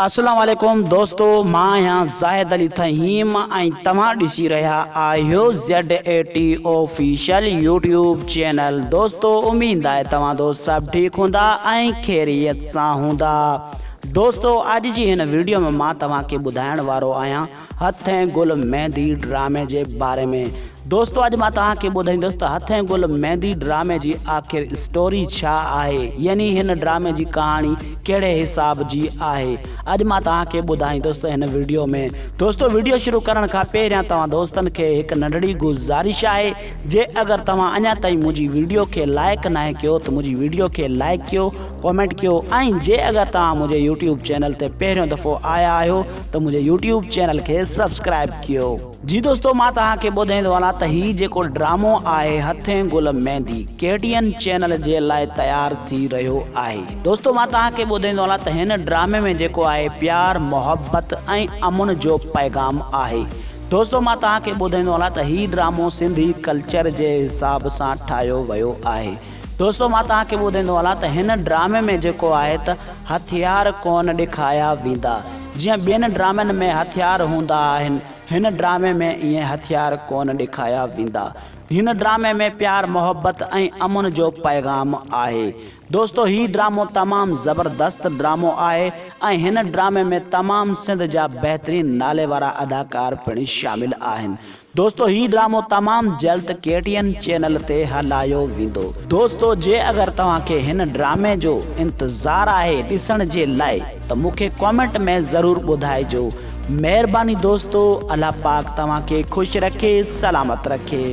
السلام عليڪم دوستو مان آهيان زاهد علي ٿهيم ۽ توهان ڏسي رهيا آهيو Z A T official YouTube channel دوستو اميد آهي توهان دوست سڀ ٺيڪ هوندا ۽ خيريت سان هوندا دوستو اڄ جي هن ويڊيو ۾ مان توهان کي ٻڌائڻ وارو آهيان هٿين گل ميندي ڊرامي جي باري ۾ دوستو اڄ مان توهان کي ٻڌائيندس ته هٿين گل ميندي ڊرامي جي آخر اسٽوري ڇا آهي يعني هن ڊرامي جي ڪهاڻي ڪهڙي حساب جي آهي اڄ مان توهان کي ٻڌائيندس ته هن وڊيو ۾ دوستو وڊيو شروع ڪرڻ کان پهريان توهان دوستن کي هڪ ننڍڙي گذارش آهي جي اگر توهان اڃا تائين منهنجي وڊيو کي لائيڪ ناهي ڪيو ته منهنجي وڊيو کي لائيڪ ڪيو ڪامينٽ ڪيو ۽ جي اگر توهان منهنجي يوٽيوب چينل تي پهريون دفعو آيا آهيو ته منهنجي يوٽيوب چينل کي سبسڪرائب ڪيو. جي دوستو مان توهان کي ٻڌائيندو هلان ته هي جيڪو ڊرامو آهي هٿين گل ميندي ڪي ٽي اين چينل جي لاء تيار ٿي رهيو آهي دوستو مان توهان کي ٻڌائيندو هلان ته هن ڊرامي ۾ جيڪو آهي پيار محبت ۽ امن جو پيغام آهي دوستو مان توهان کي ٻڌائيندو هلان ته هي ڊرامو سنڌي ڪلچر جي حساب سان ٺاهيو ويو آهي. دوستو مان توهان کي ٻڌائيندو هلان ته هن ڊرامي ۾ جيڪو آهي ته هٿيار ڪونه ڏيکايا ويندا جيئن ٻين ڊرامن ۾ هٿيار هوندا آهن هن ڊرامي ۾ ائين هٿيار ڪونه ڏيکايا ويندا هن ڊرامي ۾ پيار محبت ۽ امن جو پيغام آهي دوستو هي ڊرامو تمام زبردست ڊرامو آهي ۽ هن ڊرامي ۾ تمام سنڌ جا بهترين نالي وارا اداڪار پڻ شامل آهن دوستو هي ڊرامو تمام جلد ڪي ٽي اين چينل تي هلايو ويندو. دوستو جي اگر توهان کي هن ڊرامي جو انتظار آهي ڏسڻ جي لاء ته مون کي ڪامينٽ ۾ ضرور ٻڌائجو مهرباني دوستو الله پاڪ توهان کي خوش رکي سلامت رکي.